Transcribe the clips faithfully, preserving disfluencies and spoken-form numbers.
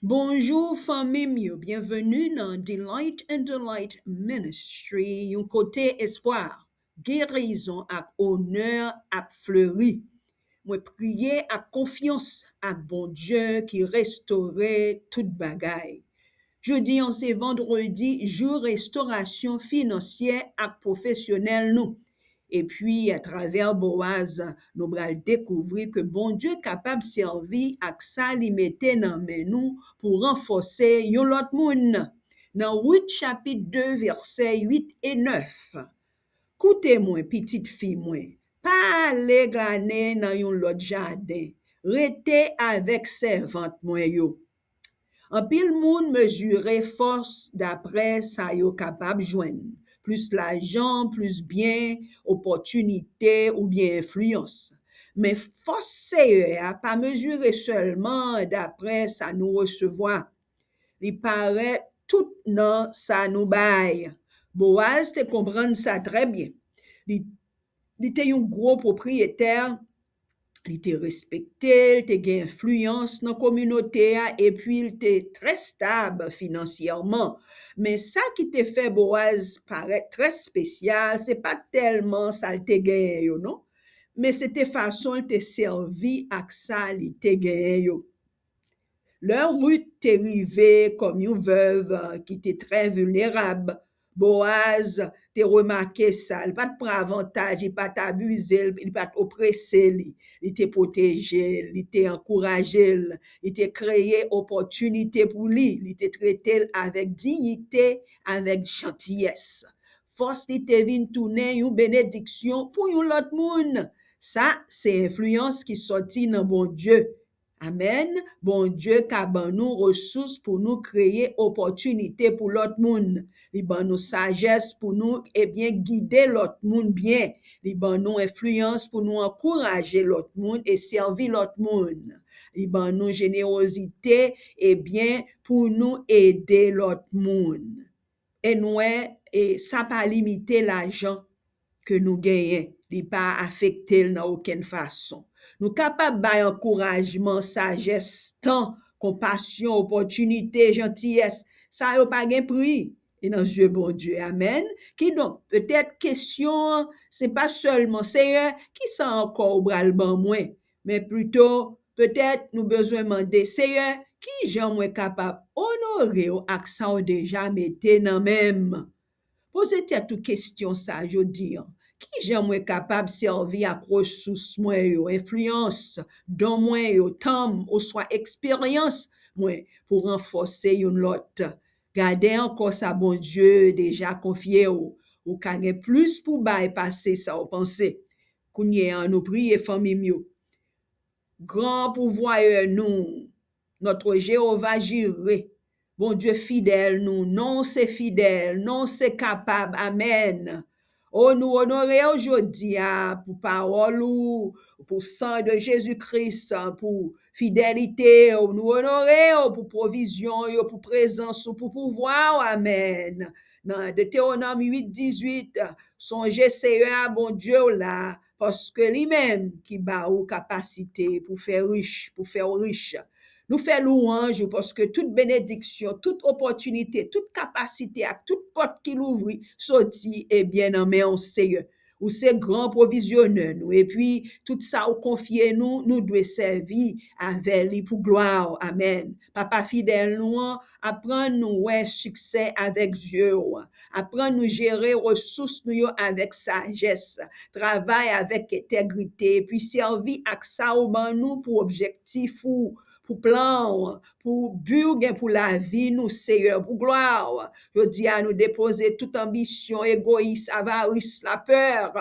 Bonjou fanmi m yo, byenveni nan Delight and Delight Ministry, yon kote espwa, gerizon ak onè ap fleri. Mwen priye ak konfyans ak Bondye ki restore tout bagay. Jodi an se vandredi, jou restorasyon finansyè ak pwofesyonèl nou. Epi, atravè Boaz, nou pral dekouvri ke Bondye kapab sèvi ak sa li mete nan men nou pou ranfòse yon lòt moun. Nan Rit chapit de, vèsè uit e nèf, Koute mwen, pitit fi mwen, pa ale glane nan yon lòt jaden, rete avèk sèvant mwen yo. Anpil moun mezire fòs daprè sa yo kapab jwenn, plis lajan, plis byen, opòtinite oubyen enfliyans. Men fòs Seyè a pa mezire sèlman daprè sa nou resevwa. Li parèt tout nan sa nou bay. Boaz te konprann sa trè byen. Li, li te yon gwo pwopriyetè, li te respekte, li te gen enfliyans nan kominote a, epi li te trè stab finansyèman. Men sa ki te fè Boaz parèt trè espesyal, se pa tèlman sa l te genyen yo, non. Men se te fason l te sèvi ak sa li te genyen yo. Lè Rit te rive kòm yon vèv ki te trè vilnerab, Boaz te remake sa. Li pa t pran avantaj, li pa t abize l, li pa t oprese li. Li te pwoteje l, li te ankouraje l, li te kreye opòtinite pou li, li te trete l avèk diyite, avèk jantiyès. Fòs li te vin tounen yon benediksyon pou yon lòt moun. Sa se enfliyans ki sòti nan Bondye. Amèn. Bondye ka ban nou resous pou nou kreye opòtinite pou lòt moun. Li ban nou sajès pou nou, ebyen, gide lòt moun byen. Li ban nou enfliyans pou nou ankouraje lòt moun e sèvi lòt moun. Li ban nou jenerozite, ebyen, pou nou ede lòt moun. E nou wè, e sa pa limite lajan ke nou genyen, li pa afekte l nan okenn fason. Nou kapab bay ankourajman, sajès, tan, konpasyon, opòtinite, jantiyès. Sa yo pa gen pri e nan zye Bondye. Amèn. Kidonk, petèt kesyon an, se pa sèlman, Seyè, kisa ankò ou pral ban mwen? Men pito, petèt nou bezwen mande, Seyè, ki jan mwen kapab onore w ak sa w deja mete nan men m? Poze tèt ou kesyon sa a jodi an. Ki jan mwen kapab sèvi ak resous mwen yo, enfliyans, don mwen yo, tan m, oswa eksperyans mwen pou ranfòse youn lòt? Gade ankò sa Bondye deja konfye w. Ou ka gen plis pou bay pase sa w panse. Kounye a, nou priye fanmi m yo. Gran pouvwayè nou, Notre Jéhovah Jiré, Bondye fidèl nou, non w se fidèl, non w se kapab, amèn. O, nou onore w jodi a pou pawòl ou, pou san de Jezi Kris, pou fidelite w, nou onore w pou pwovizyon yo, pou prezans ou, pou pouvwa w, amèn. Nan Detewonòm uit dizuit, sonje Seyè a Bondye w la, paske li menm ki ba ou kapasite pou fè rich, pou fè w rich. Nou fè lwanj ou paske tout benediksyon, tout opòtinite, tout kapasite ak tout pòt ki louvri soti, ebyen, nan men w, Seyè. Ou se gran pwovizyonè nou, epi tout sa ou konfye nou, nou dwe sèvi avè li pou glwa w. Amèn. Papa fidèl nou an, aprann nou wè siksè avèk zye w. Aprann nou jere resous nou yo avèk sajès, travay avèk entegrite, epi sèvi ak sa ou ban nou pou objektif ou, pou plan w, pou bi w gen pou lavi nou, Seyè, pou glwa w. Jodi a, nou depoze tout anbisyon, egoyis, avaris, lapè,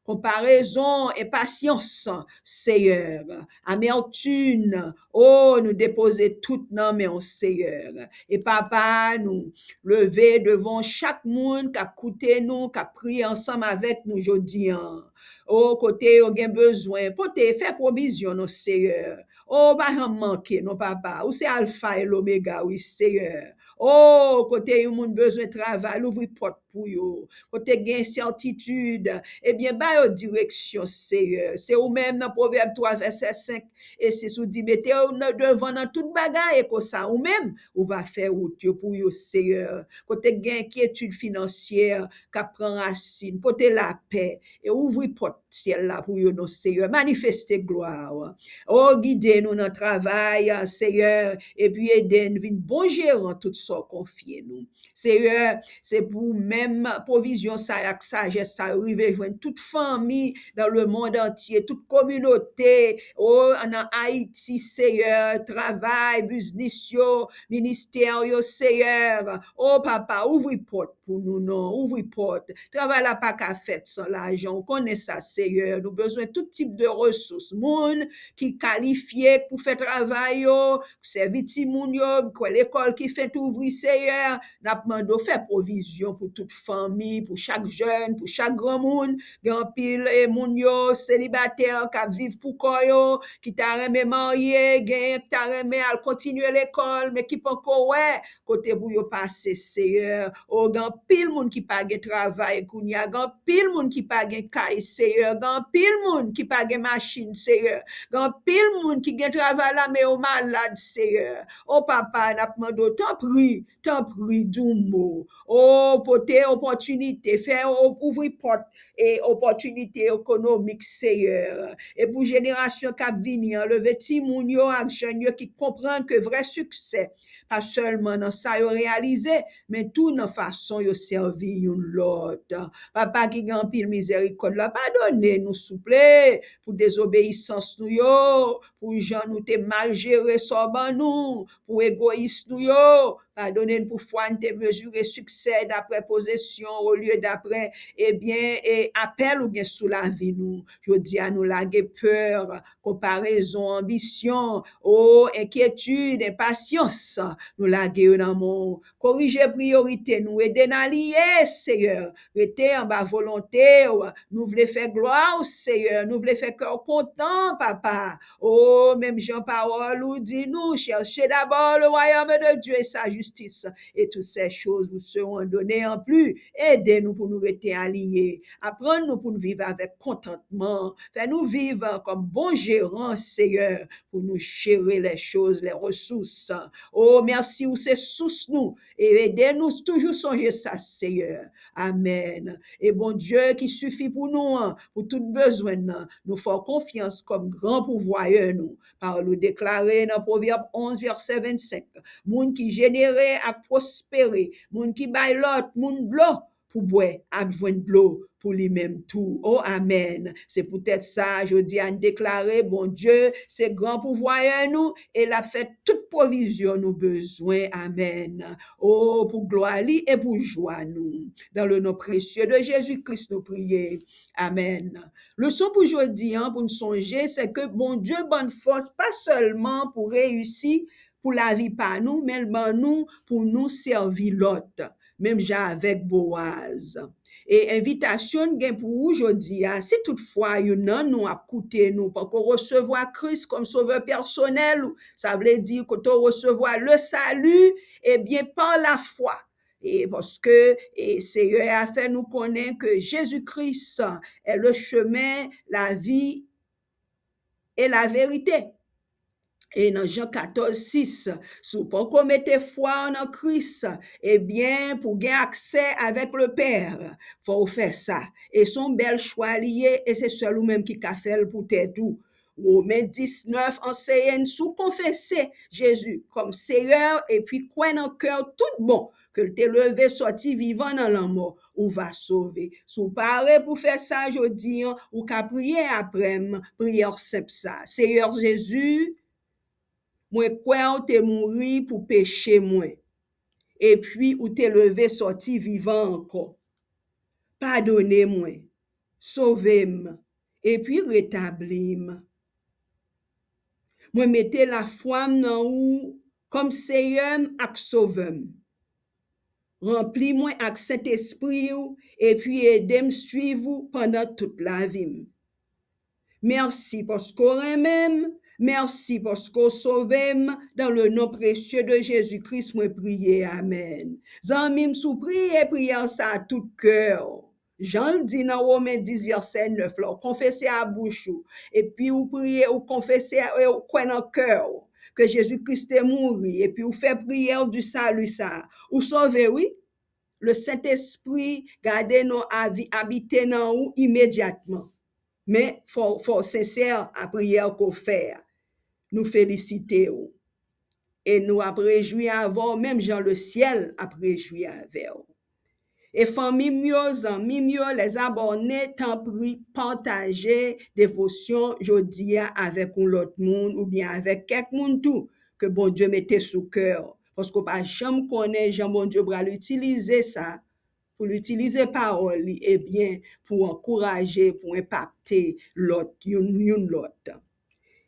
konparezon, enpasyans, Seyè, amètim. O, nou depoze tout nan men w, Seyè. E Papa, nou leve devan chak moun k ap koute nou, k ap priye ansanm avèk nou jodi an. O, kote yo gen bezwen, pote, fè pwovizyon nou, Seyè. O, pa janm manke, non, Papa. Ou se Alfa e Lomega, wi, Seyè. O, kote yon moun bezwen travay, louvri pòt pou yo. Kote gen ensètitid, ebyen, ba yo direksyon, Seyè. Se ou menm nan Pwovèb twa, vèsè senk e sis, ou di, mete yo nan, devan nan tout bagay, e konsa, ou menm, ou va fè wout yo pou yo, Seyè. Kote gen enkyetid finansyè k ap pran rasin, pote lapè, e ouvri pòt syèl la pou yo, non, Seyè. Manifeste glwa w. O, gide nou nan travay, Seyè, epi ede n vin bon jeran tout sa w konfye nou. Seyè, se pou menm pwovizyon sa yo ak sajès sa yo rive jwenn tout fanmi dans le monde entier, tout kominote, o, nan Ayiti, Seyè, travay, biznis yo, ministè yo, Seyè. O, Papa, ouvri pòt pou nou, non, ouvri pòt. Travay la pa ka fèt san lajan. Ou konnen sa, Seyè. Nou bezwen tout tip de resous. Moun ki kalifye pou fè travay yo, sèvi timoun yo, kwè lekòl ki fenk ouvri, Seyè. N ap mande w fè pwovizyon pou tout fanmi, pou chak jèn, pou chak granmoun. Gen anpil, e, moun yo selibatè k ap viv pou kò yo, ki ta renmen marye, genyen ki ta renmen al kontinye lekòl, men ki poko wè kote pou yo pase, Seyè. O, gen anpil moun ki pa gen travay kounye a, gen anpil moun ki pa gen kay, Seyè, gen anpil moun ki pa gen machin, Seyè, gen anpil moun ki gen travay la, men yo malad, Seyè. O, Papa, n ap mande w, tanpri, tanpri, di yon mo. O, pote opòtinite, fè o-, ouvri pòt e opòtinite ekonomik, Seyè. E pou jenerasyon k ap vini an, leve timoun yo ak jèn yo ki konprann ke vrè siksè pa sèlman nan sa yo reyalize, men tou nan fason yo sèvi youn lòt. Papa ki gen anpil mizèrikòd la, padone nou, souple, pou dezobeyisans nou yo, pou jan nou te mal jere sa w ban nou, pou egoyis nou yo. Padone n pou fwa n te mezire siksè daprè pozesyon olye daprè, ebyen, e apèl ou gen sou lavi nou. Jodi a, nou lage pè, konparezon, anbisyon, o, enkyetid, enpasyans, nou lage yo nan men w. Korije priyorite nou, ede n aliyen, Seyè, rete anba volonte w. Nou vle fè glwa w, Seyè, nou vle fè kè w kontan, Papa. O, menm jan pawòl ou di nou, cherchez d'abord le royaume de Dieu et sa justice, et toutes ces choses vous seront données en plus. Ede nou pou nou rete aliyen. Aprann nou pou nou viv avèk kontantman. Fè nou viv kòm bon jeran, Seyè, pou nou jere les choses, les ressources. O, mèsi, ou se sous nou, e ede nou toujou sonje sa, Seyè. Amèn. E Bondye ki sifi pou nou an, pou tout bezwen n nan, nou fè w konfyans kòm gran pouvwayè nou. Pawòl ou deklare nan Pwovèb onz, vèsè vennsenk, moun ki jenere ak pwospere, moun ki bay lòt moun dlo pou bwè ap jwenn dlo pou li menm tou. O, amèn. Se poutèt sa, jodi a, n deklare Bondye se gran pouvwayè nou e l ap fè tout pwovizyon nou bezwen. Amèn. O, pou glwa li e pou jwa nou. Dans le nom précieux de Jésus-Christ, nou priye. Amèn. Leson pou jodi a, pou n sonje, se ke Bondye ban n fòs pa sèlman pou reyisi, pou lavi pa nou, men l ban nou pou nou sèvi lòt, menm jan avèk Boaz. E envitasyon n gen pou ou jodi a, si toutfwa youn nan nou ap koute nou poko resevwa Kris kòm Sovè pèsonèl ou, sa vle di ke w resevwa le salut, ebyen, pa lafwa. E paske, e, Seyè a fè nou konnen ke Jezi Kris est le chemin, la vie et la vérité. E nan Jan katòz sis, si w poko mete fwa w nan Kris, ebyen, pou gen aksè avèk le Père, fò w fè sa. E se yon bèl chwa li ye, e se sèl ou menm ki ka fè l pou tèt ou. Women diznèf anseye n, si w konfese Jezi kòm Seyè epi kwè nan kè w tout bon ke l te leve sòti vivan nan lanmò, ou va sove. Si w pare pou fè sa jodi a, ou ka priye apre m, priyè senp sa. Seyè Jezi, mwen kwè w te mouri pou peche mwen, epi ou te leve sòti vivan ankò. Padone mwen, sove m, epi retabli m. Mwen mete lafwa m nan ou kòm Seyè m ak Sovè m. Ranpli mwen ak Sentespri w epi ede m suiv ou pandan tout lavi m. Mèsi paske w renmen m Mèsi paske w sove m. Dans le nom précieux de Jésus-Christ, mwen priye. Amèn. Zanmi m, si w priye priyè sa a tout kè w, jan l di nan Women dis vèsè nèf la, w konfese a bouch ou, epi w priye, w konfese e w kwè nan kè w ke Jezi Kris te mouri, epi w fè priyè du salut sa a, ou sove, wi. Le Sentespri gade non avi abite nan ou imedyatman. Men fò, fò w sensè a priyè ke w fè a. Nou felisite w. E nou ap rejwi avè w, menm jan le syèl ap rejwi avè w. E fanmi m yo, zanmi m yo, les abonnés, tanpri pataje devosyon jodi a avèk yon lòt moun oubyen avèk kèk moun tou ke Bondye mete sou kè w. Paske w pa janm konnen jan Bondye pral itilize sa, pou l itilize pawòl li, ebyen, pou ankouraje, pou enpakte lòt, youn, youn lòt.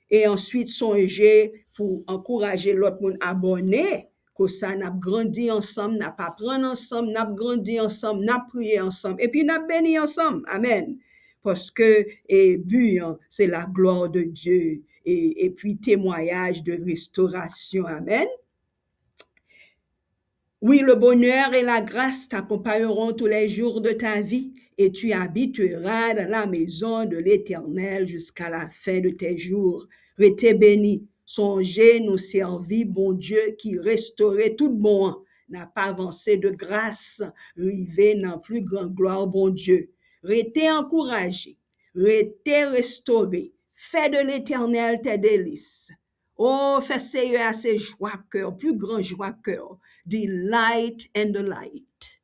E answit, sonje pou ankouraje lòt moun abòne. Konsa, n ap grandi ansanm, n ap aprann ansanm, n ap grandi ansanm, n ap priye ansanm, epi n ap beni ansanm. Amèn. Paske e bi an, se la gloire de Dieu, e, epi temwayaj de restorasyon. Amèn. Oui, le bonheur et la grâce t'accompagneront tous les jours de ta vie, et tu habiteras dans la maison de l'Éternel jusqu'à la fin de tes jours. Rete beni. Sonje nou sèvi Bondye ki restore tout bon an. N ap avanse de gras, rive nan pli gran glwa Bondye. Rete ankouraje, rete restore. Fais de l'Éternel tes délices. O, fè Seyè a se jwa kè w, pli gran jwa kè w. Delight in the light.